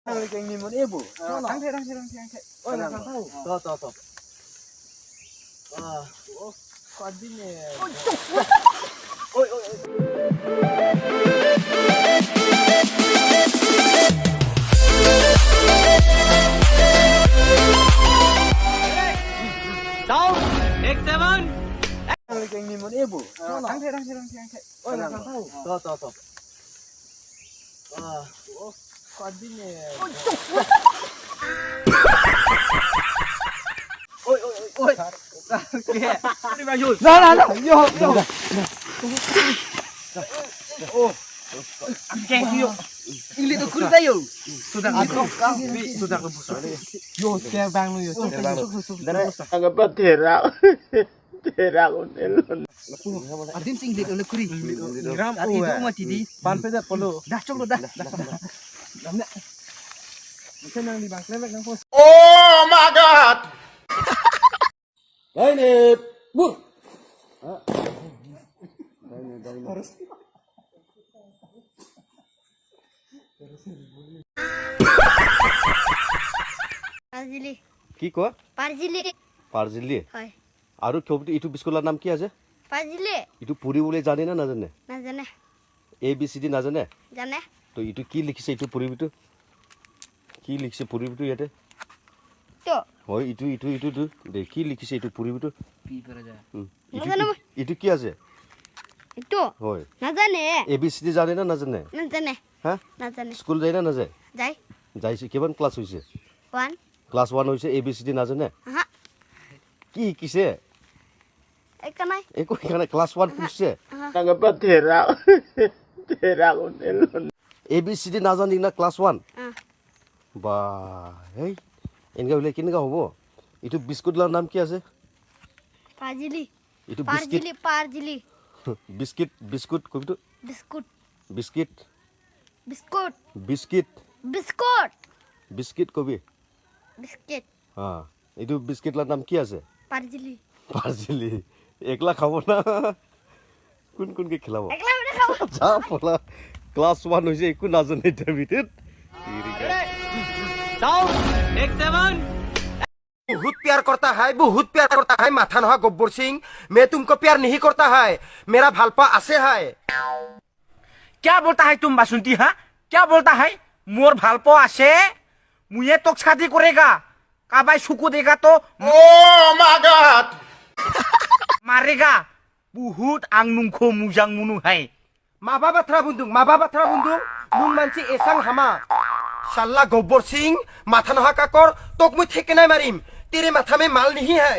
Oh my God! পাৰজিলি। কি কোৱা? পাৰজিলি। পাৰজিলি। হয়। আৰু এইটো বিস্কুটৰ নাম কি আছে? পাৰজিলি। এইটো পঢ়িবলৈ জানে না নাজানে? নাজানে। এ বি চি ডি নাজানে? জানে। তো এইটো কি লিখিছে, এইটো পঢ়িবিতো, কি লিখিছে পঢ়িবিতো ইয়াতে? হয়, ইটো ইটো ইটো ইটো দে, কি লিখিছে এইটো পঢ়িবিতো। এইটো কি আছে? এইটো হয় নাজানে। এ বি চি ডি জানে না নাজানে? নাজানে। হা, নাজানে। স্কুল যায় না নাযায়? যায়। যাইছে। কিমান ক্লাছ হৈছে? 1। ক্লাছ 1 হৈছে। এ বি চি ডি নাজানে? কি শিকিছে? একো শিকা নাই। ক্লাছ 1 পঢ়িছে, এ বি চি ডি নাজানি না ক্লাছ 1? বা হেই, এনেকুৱা হ'লে কেনেকুৱা হ'ব? এইটো বিস্কুটৰ নাম কি আছে? পাৰজিলি। এইটো বিস্কিট। পাৰজিলি। বিস্কিট, বিস্কুট কবিটো। Biscuit. Biscuit. Biscuit. Biscuit. Biscuit. Biscuit কবি। বিস্কিট। হা, এইটো বিস্কিটৰ নাম কি আছে? পাৰজিলি। পাৰজিলি। একলা খাব না কোন কোনকে খিলাব? যা পলা, ক্লাছ 1 হৈছে, একো নাজানে এতিয়া ভিতৰত। बहुत प्यार करता है, बहुत प्यार करता है माथा नहा गब्बर सिंह। मैं तुमको प्यार नहीं करता है, मेरा भालपा आसे है। क्या बोलता है तुम बासुंती? हाँ, क्या बोलता है? मोर भालपा आसे, मुझे तो शादी करेगा, काबाई सुकू देगा तो Oh my God! मारेगा। बहुत आं नुंखौ मोजां मोनो है। माबा बाथ्रा बुंदों, माबा बाथ्रा बुंदों नों मानसि एसां हामा। साला गब्बर सिंह माथा नहा काकर, तोक मुई ठेकेनाय मारिम, तेरे माथा में माल नहीं है।